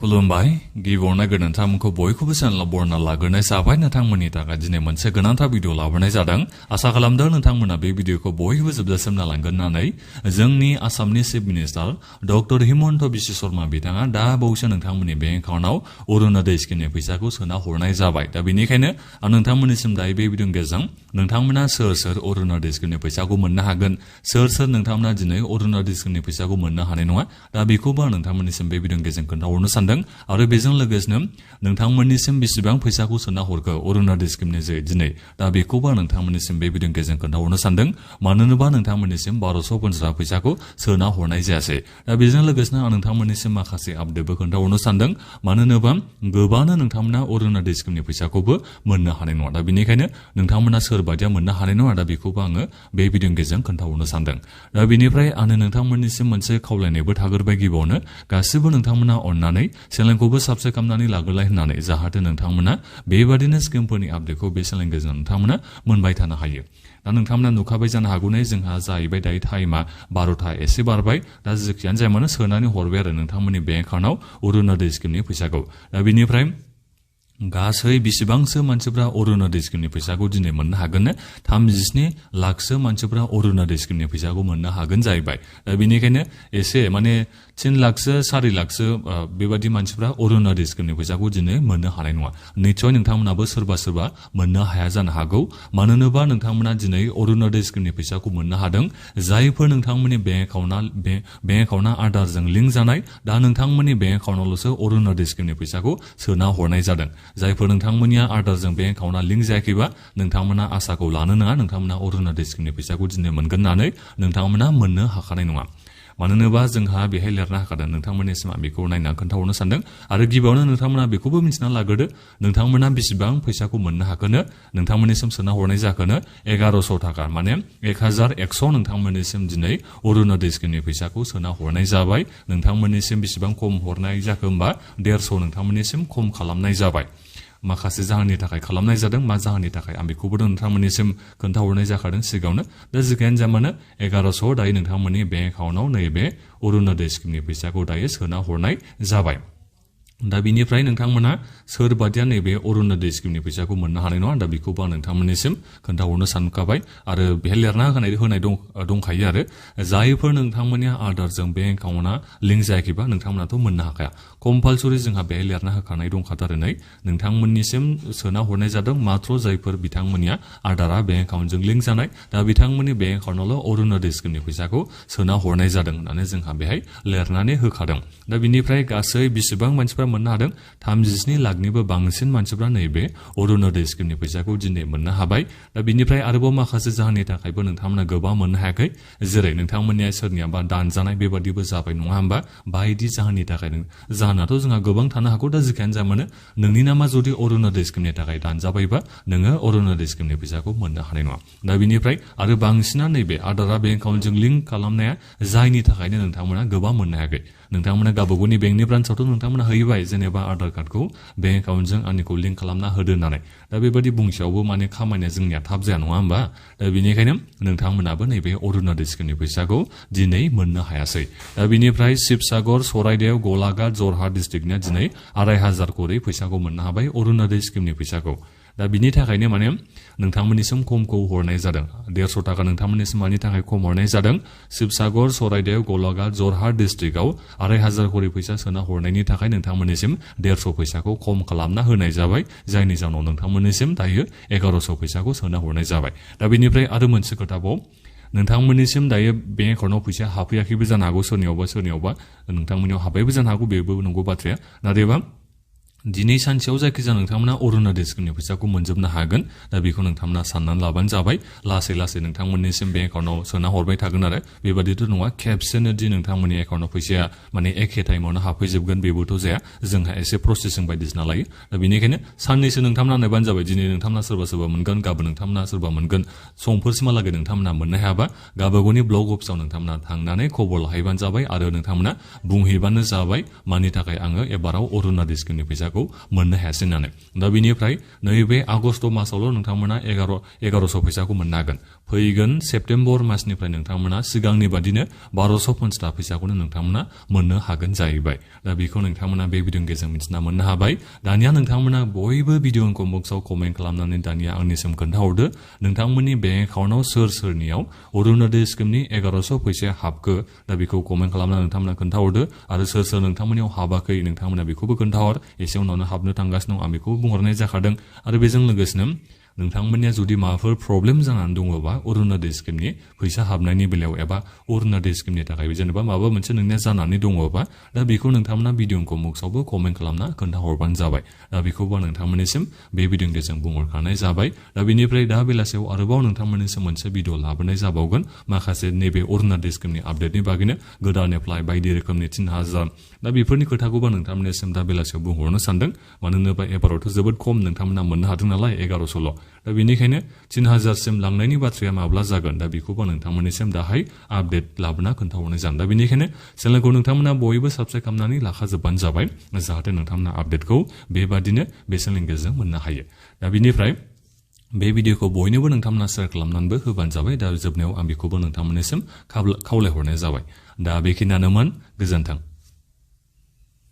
खुलुमबाय गिबियावनो गोनांथारखौ बयखौबो चेनेलाव बरना लाग्रोनाय जाबाय नोंथांमोननि थाखाय दिनै मोनसे गोनांथार भिडिअ लाबोनाय जादों आसा खालामदों नोंथांमोना बे भिडिअखौ बयबो जोबजासिम नायलांगोन होननानै जोंनि आसामनि chief minister doctor Himanta Biswa Sharma बिथाङा दा बावैसो नोंथांमोननि बेंक एकाउन्टआव अरुणोदय स्किमनि फैसाखौ सोना हरनाय जाबाय दा बेनिखायनो आं नोंथांमोननिसिम दायो बे भिडिअनि गेजेरजों नोंथांमोना सोर सोर अरुणोदय स्किमनि फैसाखौ मोननो हागोन सोर सोर नोंथांमोना दिनै अरुणोदय स्किमनि फैसाखौ मोननो हानाय नङा दा बेखौबो आं नोंथांमोननिसिम बे भिडिअनि गेजेरजों खोन्थाहरनो सानदों आरो बेजों लोगोसेनो नोंथांमोननिसिम बेसेबां फैसाखौ सोना हरखो अरुणोदय स्किमनि जे दिनै दा बेखौबो नोंथांमोननिसिम बे भिडिअनि गेजेरजों खोन्थाहरनो सानदों मानो होनोबा नोंथांमोननिसिम 1250 फैसाखौ सोना हरनाय जायासै दा बेजों लोगोसेनो आं नोंथांमोननिसिम माखासे आपडेटबो खोन्थाहरनो सानदों मानो होनोबा गोबांनो नोंथांमोना अरुणोदय स्किमनि फैसाखौबो मोननो हानाय नङा दा बेनिखायनो नोंथांमोना सोरबादिया मोननो हानाय नङा दा बेखौबो आङो बे भिडिअनि गेजेरजों खोन्थाहरनो सानदों दा बेनिफ्राय आङो नोंथांमोननिसिम मोनसे खावलायनायबो थागोरबाय गिबियावनो गासिबो नोंथांमोना अननानै चेनेलखौबो साबस्क्राइब खालामनानै लाग्रोलाय होननानै जाहाथे नोंथांमोना बेबादिनो स्किमफोरनि आपडेटखौ बे चेनेलनि गेजेरजों नोंथांमोना मोनबाय थानो हायो दा नोंथांमोना नुखाबाय जानो हागौ जोंहा जाहैबाय दायो टाइमा 12टा एसे बारबाय दा जेखियानो जाया मानो सोनानै हरबाय आरो नोंथांमोननि बेंक एकाउन्टआव अरुणोदय स्किमनि फैसाखौ दा बेनिफ्राय गासै बेसेबांसो मानसिफ्रा अरुणोदय स्किमनि फैसाखौ दिनै मोननो हागोन 37 लाखसो मानसिफ्रा अरुणोदय स्किमनि फैसाखौ मोननो हागोन जाहैबाय दा बेनिखायनो एसे माने 3 लाखसो 4 लाखसो बेबादि मानसिफ्रा अरुणोदय स्किमनि फैसाखौ दिनै मोननो हानाय नङा निश्चय नोंथांमोनाबो सोरबा सोरबा मोननो हाया जानो हागौ मानो होनोबा नोंथांमोना दिनै अरुणोदय स्किमनि फैसाखौ मोननो हादों जायफोर नोंथांमोननि बेंक एकाउन्टआ आधारजों लिंक जानाय दा नोंथांमोननि बेंक एकाउन्टआवल'सो अरुणोदय स्किमनि फैसाखौ सोना हरनाय जादों जायफोर नोंथांमोननिया आधारजों बेंक एकाउन्टआ लिंक जायाखैबा नोंथांमोना आसाखौ लानो नङा नोंथांमोना अरुणोदय स्किमनि फैसाखौ दिनै मोनगोन होननानै नोंथांमोना मोननो हाखानाय नङा मानो होनोबा जोंहा बेहाय लिरना होखादों नोंथांमोननिसिम आं बेखौ नायना खोन्थाहरनो सानदों आरो गिबियावनो नोंथांमोना बेखौबो मिथिना लाग्रोदो नोंथांमोना बेसेबां फैसाखौ मोननो हाखोनो नोंथांमोननिसिम सोना हरनाय जाखोनो 1100 थाखा माने 1100 नोंथांमोननिसिम दिनै अरुणोदय स्किमनि फैसाखौ सोना हरनाय जाबाय नोंथांमोननिसिम बेसेबां खम हरनाय जाखो होमबा 150 नोंथांमोननिसिम खम खालामनाय जाबाय माखासे जाहोननि थाखाय खालामनाय जादों मा जाहोननि थाखाय आं बेखौबो नोंथांमोननिसिम खोन्थाहरनाय जाखादों सिगाङावनो दा जिखियानो जाया मानो 1100 दायो नोंथांमोननि बेंक एकाउन्टआव नैबे अरुणोदय स्किमनि फैसाखौ दायो सोना हरनाय जाबाय दा बिनिफ्राय नोंथांमोना सोरबादिया नैबे अरुणोदय स्किमनि फैसाखौ मोननो हानाय नङा दा बेखौबो आं नोंथांमोननिसिम खोन्थाहरनो सानखाबाय आरो बेहाय लिरना होनाय दंखायो आरो जायफोर नोंथांमोननिया आधारजों बेंक एकाउन्टआ लिंक जायाखैबा नोंथांमोनाथ' मोननो हाखाया कम्पालसरि जोंहा बेहाय लिरना होखानाय दंखाथारो नोंथांमोननिसिम सोना हरनाय जादों मात्र जायफोर बिथांमोननिया आधारआ बेंक एकाउन्टजों लिंक जानाय दा बिथांमोननि बेंक एकाउन्टआवल' अरुणोदय स्किमनि फैसाखौ सोना हरनाय जादों होननानै जोंहा बेहाय लिरनानै होखादों दा बिनिफ्राय गासै बेसेबां मानसिफ्रा मोननो हादों 37 लाखनिबो बांसिन मानसिफ्रा नैबे अरुणोदय स्किमनि फैसाखौ दिनै मोननो हाबाय दा बिनिफ्राय आरोबाव माखासे जाहोननि थाखायबो नोंथांमोना गोबां मोननो हायाखै जेरै नोंथांमोननिया सोरनियाबा दानजानाय बेबादिबो जाबाय नङा होमबा बायदि जाहोननि थाखाय जाहोनाथ' जोंहा गोबां थानो हागौ दा जिखियानो जा मानो नोंनि नामा जुदि अरुणोदय स्किमनि थाखाय दानजाबायबा नोङो अरुणोदय स्किमनि फैसाखौ मोननो हानाय नङा दा बिनिफ्राय आरो बांसिना नैबे आधारआ बेंक एकाउन्टजों लिंक खालामनाया जायनि थाखायनो नोंथांमोना गोबां मोननो हायाखै नोंथांमोना गावबागावनि बेंकनि ब्रान्सआवथ' नोंथांमोना हैबाय जेनेबा आधार कार्डखौ बेंक एकाउन्टजों आंनिखौ लिंक खालामना होदो होननानै दा बेबायदि बुंसेयावबो माने खामानिया जोंनिया थाब जाया नङा होमबा दा बेनिखायनो नोंथांमोनाबो नैबे अरुणोदय स्किमनि फैसाखौ दिनै मोननो हायासै दा बिनिफ्राय शिबसागर सराइदेव गलाघाट जरहाट डिस्ट्रिक्टनिया दिनै 2500 करै फैसाखौ मोननो हाबाय अरुणोदय स्किमनि फैसाखौ दा बिनि थाखायनो माने नोंथांमोननिसिम खमखौ हरनाय जादों 150 थाखा नोंथांमोननिसिम मानि थाखाय खम हरनाय जादों शिबसागर सराइदेव गलाघाट जरहाट डिस्ट्रिक्टआव 2500 करै फैसा सोना हरनायनि थाखाय नोंथांमोननिसिम 150 फैसाखौ खम खालामना होनाय जाबाय जायनि जाउनाव नोंथांमोननिसिम दायो 1100 फैसाखौ सोना हरनाय जाबाय दा बेनिफ्राय आरो मोनसे खोथाबाव नोंथांमोननिसिम दायो बेंक एकाउन्टआव फैसा हाबफैयाखैबो जानो हागौ सोरनियावबा नोंथांमोननियाव हाबबायबो जानो हागौ बेबो नंगौ बाथ्राया नाथायबा दिनै सानसेयाव जायखिजाया नोंथांमोना अरुणोदय स्किमनि फैसाखौ मोनजोबनो हागोन दा बेखौ नोंथांमोना साननानै लाबानो जाबाय लासै लासै नोंथांमोननिसिम बेंक एकाउन्टआव सोना हरबाय थागोन आरो बेबादिथ' नङा खेबसेनो दि नोंथांमोननि एकाउन्टआव फैसाया माने एखे टाइमावनो हाबफैजोबगोन बेबोथ' जाया जोंहा एसे प्रसेसिं बायदिसिना लायो दा बेनिखायनो साननैसो नोंथांमोना नायबानो जाबाय दिनै नोंथांमोना सोरबा मोनगोन गाबोन नोंथांमोना सोरबा मोनगोन समफोरसिमहालागै नोंथांमोना मोननो हायाबा गावबागावनि ब्लक अफिसाव नोंथांमोना थांनानै खबर लाहैबानो जाबाय आरो नोंथांमोना बुंहैबानो जाबाय मानि थाखाय आङो एबाराव अरुणोदय स्किमनि फैसाखौ फैसाखौ मोननो हायासै होननानै दा बिनिफ्राय नैबे आगस्ट मासावल' नोंथांमोना 1100 फैसाखौ मोननो हागोन फैगोन सेप्तेम्बर मासनिफ्राय नोंथांमोना सिगांनि बादिनो 1250 फैसाखौनो नोंथांमोना मोननो हागोन जाहैबाय दा बेखौ नोंथांमोना बे भिडिअनि गेजेरजों मिथिना मोननो हाबाय दानिया नोंथांमोना बयबो भिडिअनि कमेन्ट्सआव कमेन्ट खालामनानै दानिया आंनिसिम खोन्थाहरदो नोंथांमोननि बेंक एकाउन्टआव सोरनियाव अरुणोदय स्किमनि 1100 फैसाया हाबखो दा बेखौ कमेन्ट खालामनानै नोंथांमोना खोन्थाहरदो आरो सोर नोंथांमोननियाव हाबाखै नोंथांमोना बेखौबो खोन्थाहर एसे उनावनो हाबनो थांगासिनो दं आं बेखौबो बुंहरनाय जाखादों आरो बेजों लोगोसेनो नोंथांमोननिया जुदि माबाफोर प्रब्लेम जानानै दङबा अरुणोदय स्किमनि फैसा हाबनायनि बेलायाव एबा अरुणोदय स्किमनि थाखाय जेनेबा माबा मोनसे नोंनिया जानानै दङबा दा बेखौ नोंथांमोना भिडिअनि कमेन्ट्सआवबो कमेन्ट खालामना खोन्थाहरबानो जाबाय दा बेखौबो नोंथांमोननिसिम बे भिडिअनि गेजेरजों बुंहरखानाय जाबाय दा बेनिफ्राय दा बेलासेयाव आरोबाव नोंथांमोननिसिम मोनसे भिडिअ लाबोनाय जाबावगोन माखासे नैबे अरुणोदय स्किमनि आपडेटनि बागैनो गोदान एप्लाइ बायदि रोखोमनि 3000 दा बेफोरनि खोथाखौबो नोंथांमोननिसिम दा बेलासेयाव बुंहरनो सानदों मानो होनोबा एबारावथ' जोबोद खम नोंथांमोना मोननो हादों नालाय 1100ल' दा बेनिखायनो 3000 सिम लांनायनि बाथ्राया माब्ला जागोन दा बेखौबो नोंथांमोननिसिम दाहाय आपडेट लाबोना खोन्थाहरनाय जागोन दा बेनिखायनो चेनेलखौ नोंथांमोना बयबो साबस्क्राइब खालामनानै लाखाजोबबानो जाबाय जाहाथे नोंथांमोना आपडेटखौ बेबादिनो बे चेनेलनि गेजेरजों मोननो हायो दा बेनिफ्राय बे भिडिअखौ बयनोबो नोंथांमोना शेयार खालामनानैबो होबानो जाबाय दा जोबनायाव आं बेखौबो नोंथांमोननिसिम खावलायहरनाय जाबाय दा बेखिनियानोमोन गोजोन्थों